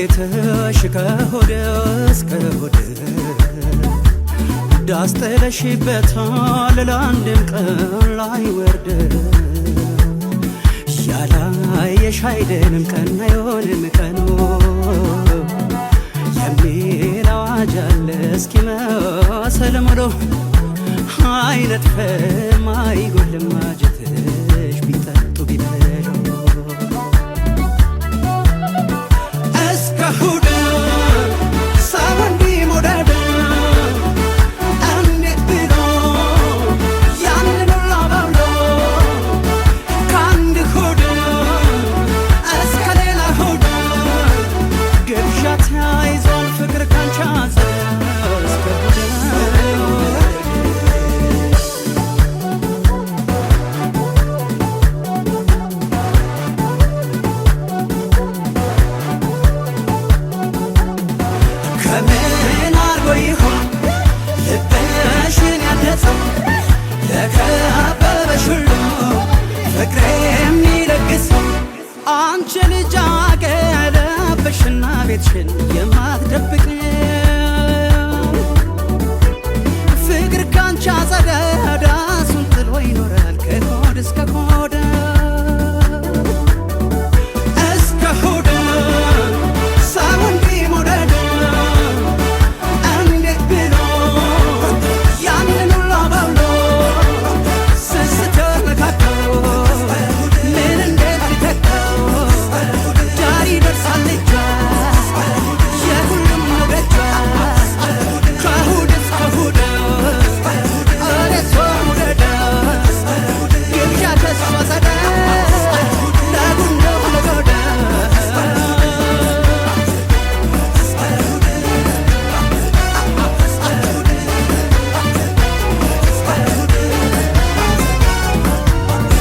ማጀትሽ ከሆድ እስከ ሆድ ዳስ ጥለሽበታል ለአንድም ቀን ላይወርድ ያላየሽ አይደንም ቀን አይሆንም ቀኑ የሚል አዋጅ አለ እስኪመስል ሙሉ አይነጥፍም አይጎልም ማጀትሽ ቢጠጡ ቢበሉ እስከ እሑድ ሰው እንዲህ መውደድ እንዴት ብሎ ያንን ሁሉ አባብሎ ከአንድ እሑድ እስከ ሌላ እሑድ ግብዣ ተያይዟል ፍቅር ካንቺ አንጻር እስከ እሑድ። ከምን አርጎ ይሆን ልብሽን ያነጸው ለከበበሽ ሁሉ ፍቅር የሚለግሰው አንቺ ልጅ አገለብሽና ቤትሽን የማትደብቅ ፍቅር ካንቺ አጸደ ዳሱን ጥሎ ይኖራል ከሆድ እስከ ሆድ እስከ እሑድ ሰው እንዲህ መውደድ እንዴት ብሎ ያንን ሁሉ አባብሎ ስስት መካከል ምን እንዴት ሊተካው ዳር ይደርሳል እጇ የሁሉም መውደጇ ከእሑድ እስከ እሑድ እኔ እሷ መውደድ ግብዣ ከሷ ጸዳ ለጉድ ነው ለጎዳ።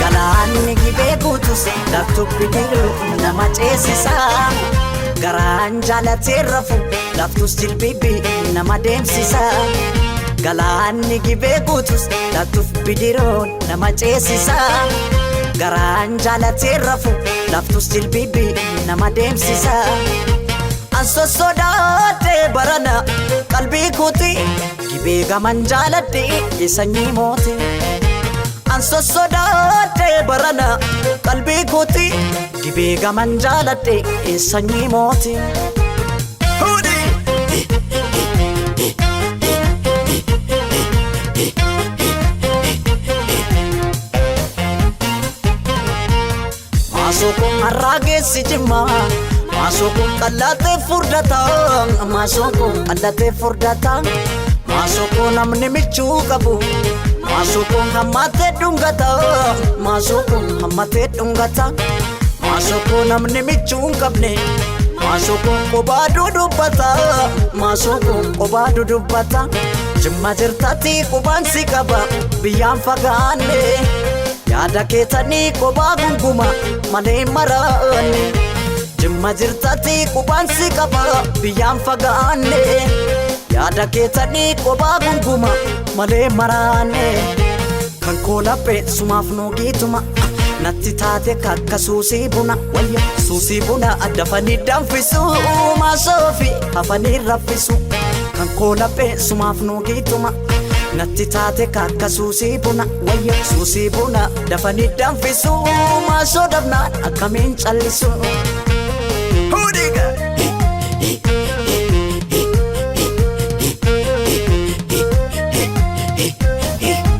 Galaanni gibee guutus laftu bidiru nama ceesisa. Garaan jaalatee rafu laftus jilbibi nama deemsisa. Galaanni gibee guutus laftuuf bidiruun nama ceesisa. Garaan jaalatee rafu laftus jilbibi nama deemsisa. An sossodaadhee barana qalbii kuuti gibee gaman jaaladhe sanyii mooti. An sossodaadhee barana qalbii kooti gibee gaman jaaladhe sanyii mooti. Maasoo kun har'aa geessi jimmaa maasoo kun qal'aatee furdata maasoo kun qal'aatee furdata maasoo kun namni michuu qabu maasoo kun hammatee dhungata maasoo kun hammatee dhungata maasoo kun namni michuu hin qabne maasoo kun qobaa dudubbata maasoo kun qobaa dudubbata jimma jirtatti qubaan si qaba biyyaan fagaanne yaada keetanii qobaa gunguma malee maraanne jimma jirtatti qubaan si qaba biyyaan fagaanne yaada keetanii qobaa gunguma malee maraanne kan koo laphee sumaaf nuugiituma natti taate kakka suusii buna wayya suusii buna dafanii danfisu maasoofi hafanii raffisu kan koo laphee sumaaf nuugiituma natti taate kakka suusii buna wayya suusii buna dafanii danfisu maasoo dhabnaan akkamiin callisu. Hudiga!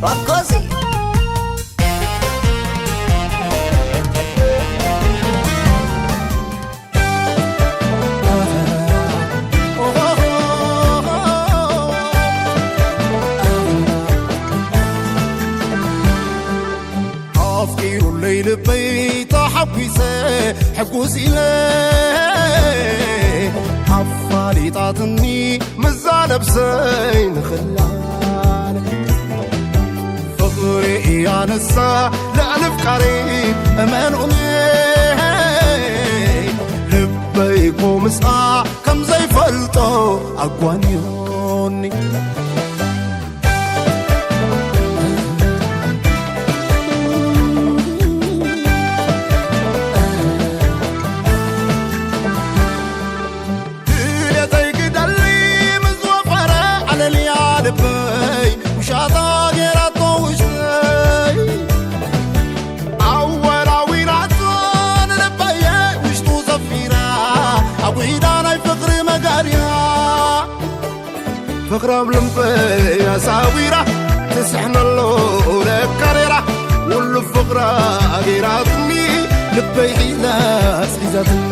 Bakkosi! ኣፍቂሩለይ ልበይ ተሓጒሰ ሕጉስ ኢለ ኣፋሊጣትኒ ምዛ ነብሰይ ንኽላል ፍቕሪ እያ ንሳ ልዕሊ ፍቃሪ እመንኡኒ ልበይ ኮ ምስኣ ከም ዘይፈልጦ ኣጓንዮኒ ፍቕራም ልምበይ ኣሳዊራ ትስሕነሎ ለካሬራ ውሉ ፍቕራ ገይራትኒ ልበይ ሒዛስ ሒዛትኒ።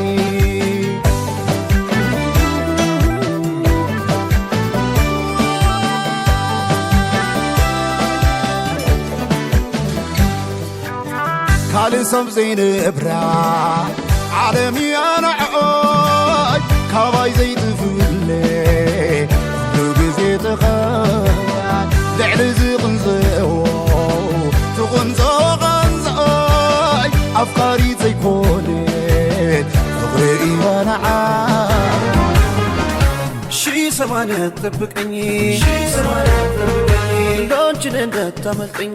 ካልእ ሰብ ዘይንብራ ዓለም እያ ንዕኦይ ካባይ ዘይትፍለ ኩሉ ግዜ ትኸይ ልዕሊ ዝቕንዘዎ ትቕንዞ ቐንዘኦይ ኣፍቃሪት ዘይኮነት ፍቕሪ እያ ንዓይ። 1080 ጠብቀኝ፣ ሎንችን እንዳታመልጠኝ።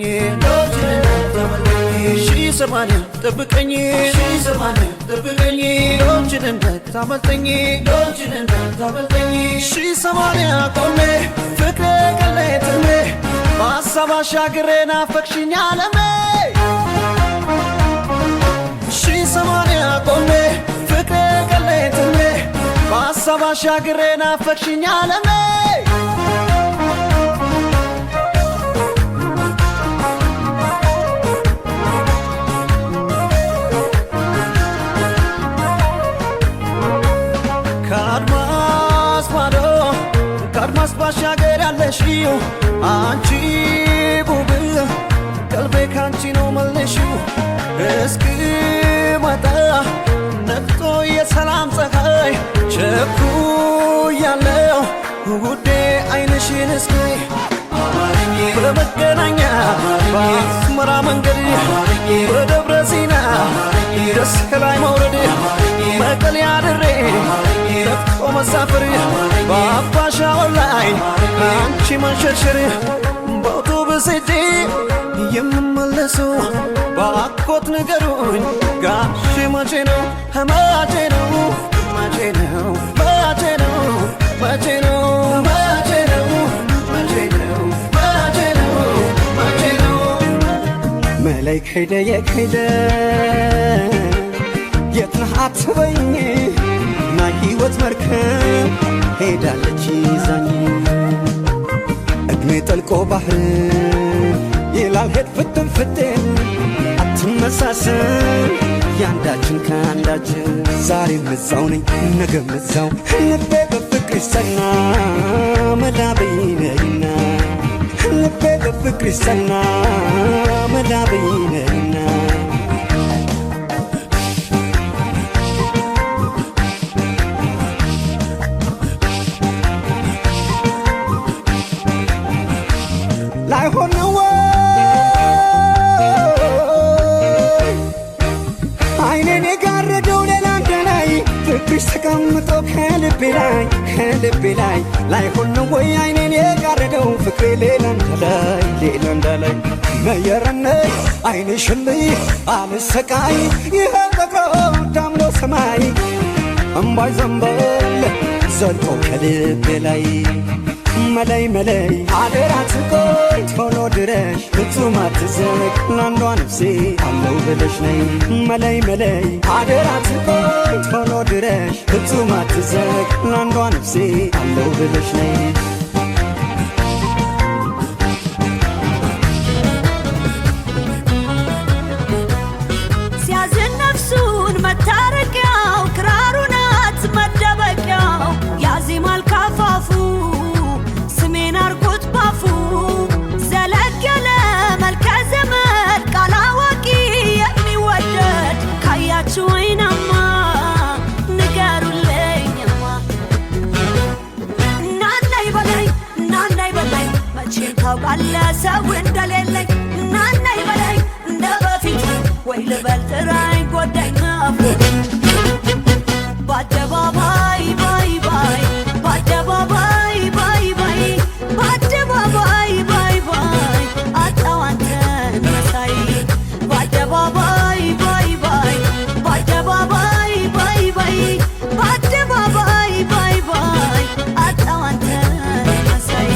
1080 ጠብቀኝ፣ ጠብቀኝ፣ ሎንችን እንዳታመልጠኝ። 1080 ቆሜ ፍቅሬ ቀለትሜ በሀሳብ አሻግሬ ናፈቅሽኝ አለሜ። 1080 ቆሜ ፍቅሬ ቀለትሜ በሀሳብ አሻግሬ ናፈቅሽኝ አለሜ። ከአድማስ ማዶ ከአድማስ ባሻገር ያለሽው አንቺ ውብ ቀልቤ ካንቺ ነው መልሽው። እስክመጣ ነቅቶ የሰላም ፀሐይ ቸኩያለሁ ውዴ አይንሽን እስኪ። በመገናኛ በአስመራ መንገድ በደብረ ሲና ደስ ከላይ መውረድ መቀሌ አድሬ ለፍቶ መሳፈር በአባሻው ላይ አንቺ መንሸርሸር በአውቶቡስ ሄጄ የምመለሰው ባኮት ንገሩኝ ጋሼ መቼ ነው? መቼ ነው? መቼ ነው? መቼ ነው? መቼ ነው? መቼ ነው? መቼ ነው? መቼ ነው? መቼ ነው? መለይ ከይደ የከይደ የት ነህ አትበኝ፣ ናይ ሕይወት መርከብ ሄዳለች ይዛኝ። እድሜ ጠልቆ ባህር ይላል ሄድ ፍጥን ፍጥን፣ አትመሳሰል ያንዳችን ከአንዳችን። ዛሬም እዛው ነኝ ነገም እዛው፣ ልቤ በፍቅርሽ ጸና መላ በይ ነይና። ልቤ በፍቅርሽ ጸና መላ በይ ነይና። ላይሆን ነው ወይ አይኔን የጋረደው ሌላ እንዳላይ፣ ፍቅርሽ ተቀምጦ ከልቤ ላይ፣ ከልቤ ላይ። ላይሆን ነው ወይ አይኔን የጋረደው ፍቅሬ ሌላ እንዳላይ፣ ሌላ እንዳላይ? ነየረነይ አይንሽልይ አልሰቃይ፣ ይኸው ጠቅሮ ዳምኖ ሰማይ እምባይ ዘንበል ዘልቆ ከልቤ ላይ። መለይ መለይ አደራ ትቆይ ቶሎ ድረሽ፣ ፍጹም አትዘግ ለአንዷ ነፍሴ አለው ብለሽ ነይ። መለይ መለይ አደራ ትቆይ ቶሎ ድረሽ፣ ፍጹም አትዘግ ለአንዷ ነፍሴ አለው ብለሽ ነይ። ሲያዝን ነፍሱን መታረቂያው ክራሩ ናት መደበቂያው። ያዜማል ካፋፉ ስሜን አርጎት ባፉ። ዘለግ ያለ መልከ ዘመድ ቃል አዋቂ የሚወደድ ካያችሁ ወይናማ ንገሩልኝማ። እናና ይበለኝ እናና ይበለኝ መቼም ታውቃለህ ሰው እንደሌለኝ። እናና ይበለኝ እንደ በፊቱ ወይ ልበል ጥራኝ ጎዳኝ ናፍቆት። በአደባባይ ባይ ባይ በአደባባይ ባይ ባይ በአደባባይ ባይ ባይ አጣው አንተን መሳይ። በአደባባይ ባይ ባይ በአደባባይ ባይ ባይ በአደባባይ ባይ ባይ አጣው አንተን መሳይ።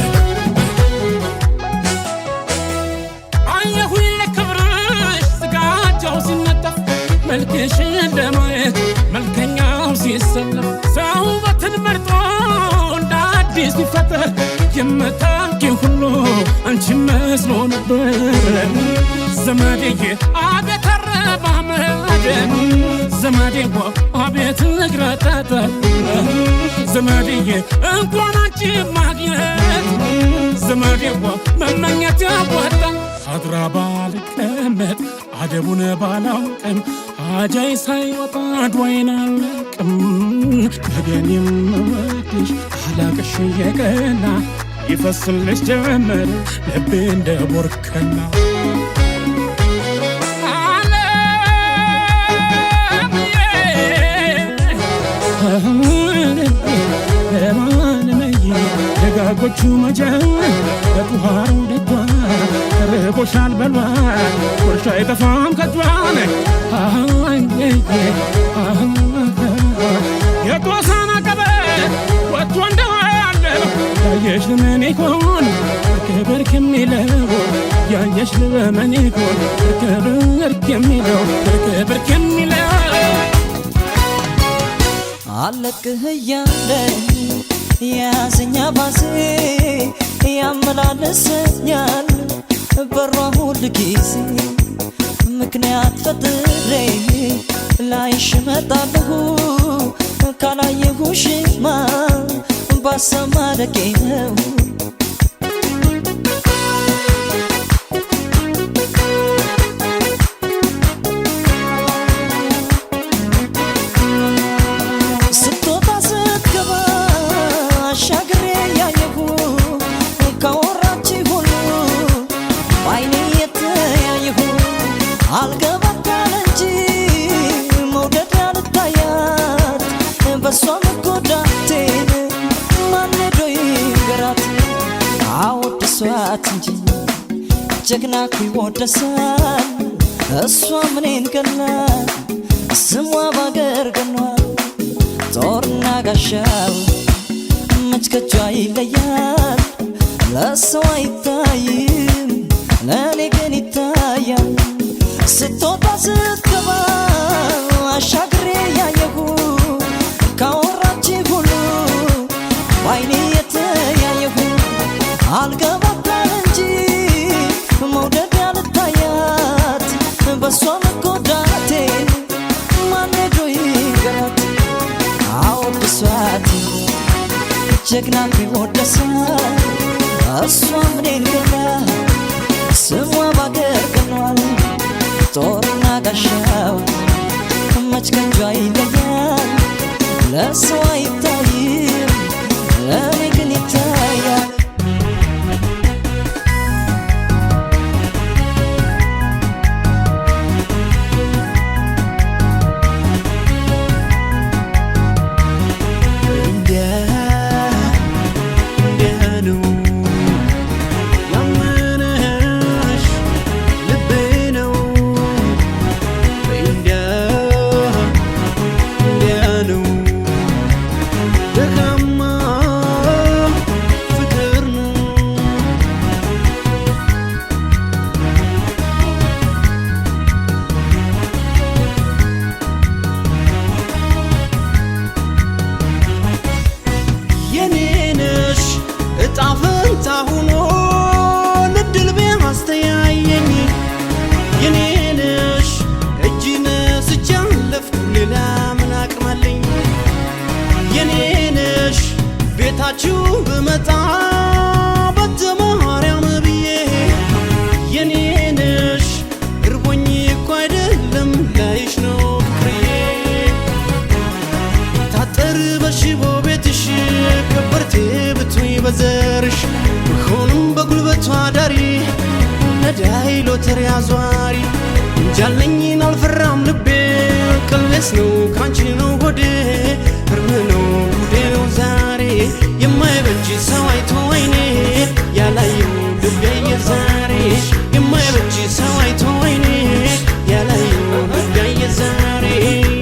አየሁኝ ለክብርሽ ስጋጃው ሲነጠፍ፣ መልክሽን ለማየት መልከኛው ሲሰለፍ፣ ሰው ውበትን መርጦ እንደ አዲስ ሲፈጠር የምታውቂው ሁሉ አንቺ መስሎ ነበር። ዘመዴዬ አቤት አረማመድ፣ ዘመዴዋ አቤት እግረ ጠጠር፣ ዘመዴዬ እንኳን አንቺ ማግኘት ዘመዴዋ መመኘት ያዋጣል። አድራ ባልቀመጥ አደቡን ባላውቅም አጃይ ሳይወጣ አድዋዬን አልለቅም። ነገን የምወድሽ አላቅሽ እየቀና ይፈስልሽ ጀመር ልቤ እንደ ቦርከና። ለማንመይ ደጋጎቹ መጀን በጡሃሩ ደጇ ርቦሻል በሏት ቁርሻ አይጠፋም ከጇን። የጦሳና ቀበት ወጥቶ እንደዋለ ያየሽ ለምን ይሆን እርክ በርክ የሚለው? ያየሽ ለምን ይሆን እርክ በርክ የሚለው? እርክ በርክ የሚለው። አለቅህ እያለ የያዘኛ ባሴ ያመላለሰኛል በሯ ሁል ጊዜ። ምክንያት ፈጥሬ ላይሽ እመጣለሁ፣ ካላየሁሽማ ባሰማ ደቄ ነው። ስትወጣ ስትገባ አሻግሬ ያየሁ፣ ካወራች ሁሉ በዓይኔ የተያየሁ፣ አልገባታል እንጂ መውደድ ያልታያት፣ በሷ መጎዳቴን ማን ሄዶ ይንገራት? አወድሷት እንጂ ጀግና እኮ ይወደሳል። እሷ ምኔን ገና ስሟ ባገር ገኗል። ጦርና ጋሻው መች ከጇ ይለያል። ለሰው አይታይም፣ ለእኔ ግን ይታያል። ስትወጣ ስትገባ አሻግሬ ያየሁ፣ ካወራች ሁሉ በዓይኔ የተያየሁ፣ አልገባታል እንጂ መውደድ ያልታያት፣ በሷ መጎዳቴን ማን ሄዶ ይንገራት? አወድሷት ጀግና ይወደሳል። እሷ ምኔን ገና ስሟ ባገር ገኗል። ጦርና ጋሻው መች ከጇ ይለያል። ለሰው አይታይም፣ ለእኔ ግን ይታያል። እንዲያ እንዲያ ነው ያመነሽ ልቤ ነው። እንዲያ እንዲያ ነው ደካማ ፍቅር ነው። የኔ ነሽ እጣ ፈንታ ሆኖ እድል ቢያስተያየኝ፣ የኔ ነሽ እጅ ነስቼ አለፍኩ ሌላ ምን አቅም አለኝ? የኔ ነሽ ቤታችሁ ብመጣ በተማርያም ብዬ፣ የኔ ነሽ እርቦኝ እኮ አይደለም ላይሽ ነው ፍቅርዬ። ታጠር በሽቦ ቤትሽ ከበርቴ ብትይ በዘርሽ፣ ብሆንም በጉልበቷ ዳሪ ነዳይ ሎተሪ አዟሪ፣ እንጃለኝን አልፈራም ልቤ ቅልስ ነው ካንቺ ነው ሆዴ። እርም ነው ጉዴ ነው ዛሬ የማይበጅ ሰው አይቶ አይኔ ያላየው ልቤ የዛሬ፣ የማይበጅ ሰው አይቶ አይኔ ያላየው ልቤ የዛሬ፣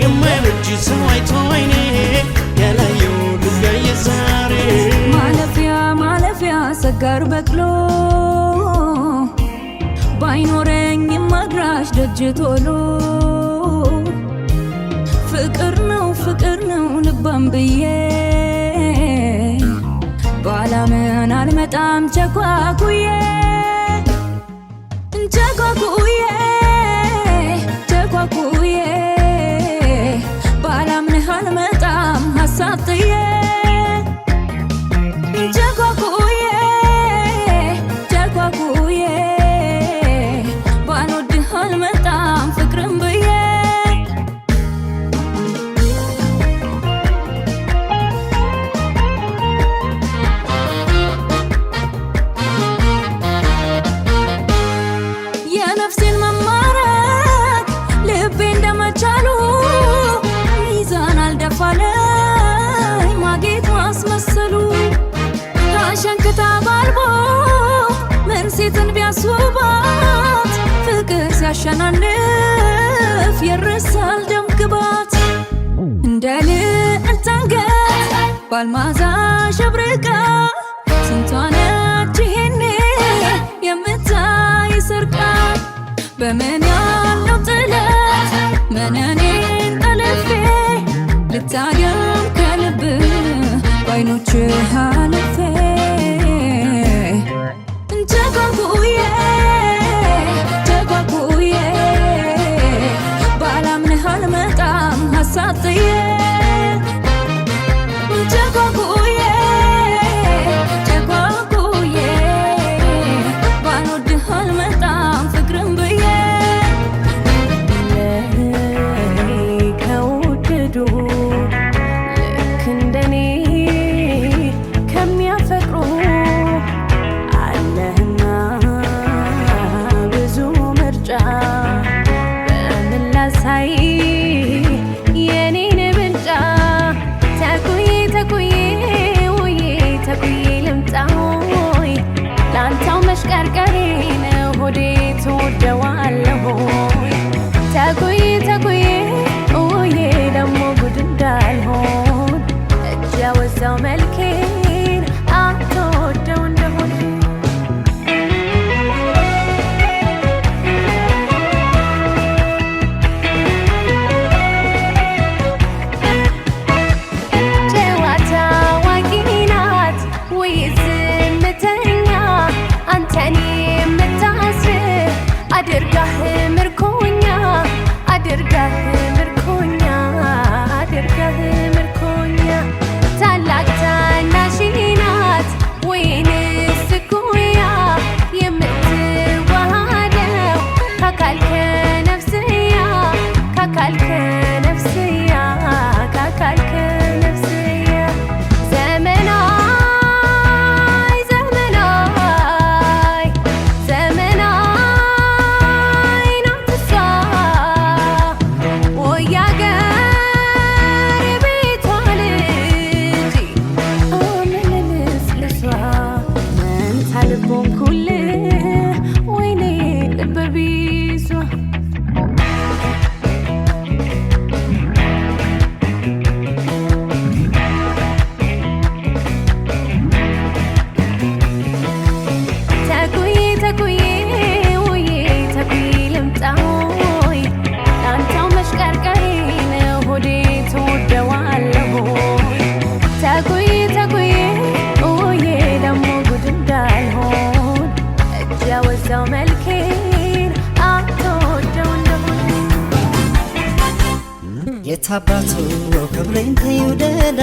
የማይበጅ ሰው አይቶ አይኔ ያላየው ልቤ የዛሬ። ማለፊያ ማለፊያ ሰጋር በቅሎ ባይኖረኝም አድራሽ ደጅ ቶሎ፣ ፍቅር ነው ፍቅር ነው ልባም ብዬ ባላምን አልመጣም ቸኳኩዬ ቸኳኩዬ ቸኳኩዬ ባላምንህ አልመጣም ሀሳብ ጥዬ ቸኳኩዬ ቸኳኩዬ ባልወድህ አልመጣም ፍቅርን ብዬ። የነፍሴን መማረክ ልቤ እንደመቻሉ ሚዛን አልደፋለኝ ማጌጥ ማስመሰሉ። አሸንክታ ባልቦ ምን ሴትን ቢያስውባት ፍቅር ሲያሸናንፍ ይረሳል ደም ግባት። እንደ ልዕልት አንገት ባልማዛ ሸብርቃ ስንቷ ነች ይሄኔ የምታይ ሰርቃ። በምን ያለው ጥለት መነኔን ጠልፌ ልታየም ከልብ በአይኖችህ አልፌ። ቸኳኩዬ ቸኳኩዬ ባላምንህ አልመጣም ሀሳብ ጥዬ ቸኳኩዬ ቸኳኩዬ ባልወድህ አልመጣም ፍቅርን ብዬ። ለእኔ ከወደዱ ልክ እንደኔ ከሚያፈቅሩ አለህና ብዙ ምርጫ በምን ላሳይ የኔን ብልጫ? ተኩዬ ተኩዬ ውዬ ተኩዬ ልምጣ ወይ ላንተው መሽቀርቀሬ ነው ሆዴ ትወደዋለህ ወይ? ተኩዬ ተኩዬ ውዬ ደሞ ጉድ እንዳልሆን እጅ ያወዛው መልኬን አትወደው እንደሆን። ጨዋታ አዋቂ ናት ወይስ ዝምተኛ? አንተን የምታስር አድርጋህ ምርኮኛ፣ አድርጋህ ምርኮኛ፣ አድርጋህ ምርኮኛ። ታላቅ ታናሽ ናት ወይንስ እኩያ? የምትዋሃደው ከአካል ከነፍስያ፣ ከአካል ከነፍስያ፣ ከአካል ከነፍስያ። ዘመናይ ዘመናይ ዘመናይ ናት እሷ ወይ አገር ቤቷ ልጅ አመለልስልሷ። መንታ ልቦን ኩል ወይኔ ልበ ቢሷ። ተኩዬ ተኩዬ ውዬ ተኩዬ ልምጣ ወይ ላንተው መሽቀርቀሬ ነው ሆዴ ትወደዋለህ ወይ? ተኩዬ ተኩዬ ውዬ ደሞ ጉድ እንዳልሆን እጅ ያወዛው መልኬን አትወደው እንደሆን። የታባቱ ክብሬን ተይው ደህና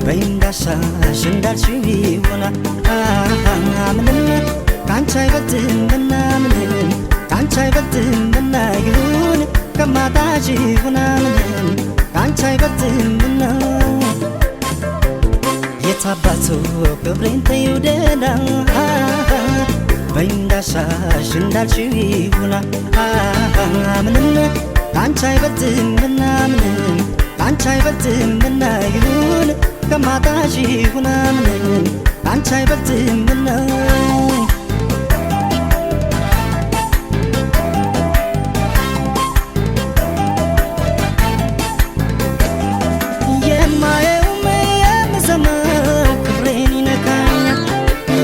በይ እንዳሻሽ እንዳልሽው ይሆና። ምንም ካንቺ አይበልጥምና ምንም ካንቺ አይበልጥምና ይሁን ከማጣሽ ይሁና ምንም ካንቺ አይበልጥምና። የታባቱ ክብሬን ተይው ደህና በይ እንዳሻሽ እንዳልሽው ይሁና። ምንም ካንቺ አይበልጥምና ምንም ካንቺ አይበልጥምና ይሁን ከማጣሽ ይሁና ምንም ካንቺ አይበልጥምና። የማየውም የምሰማው ክብሬን ይነካኛል።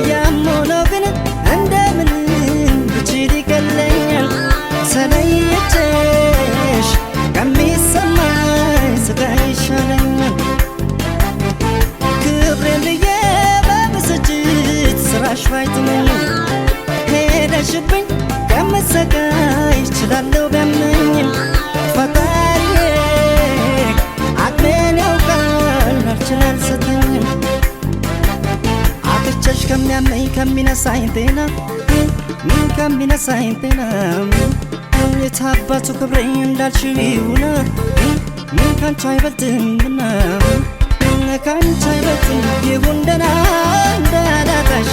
ያም ሆኖ ግን እንደምንም ብችል ይቀለኛል። ተለይቼሽ ከሚሰማኝ ስቃይ ይሻለኛል። ክብሬን ብዬ ከሚያመኝ ከሚነሳኝ ጤና፣ ከሚነሳኝ ጤና፣ የታባቱ ክብሬ እንዳልሽው ይሁን፣ ካንቺ አይበልጥምና፣ ካንቺ አይበልጥም። ይሁን ደህና እንዳላጣሽ።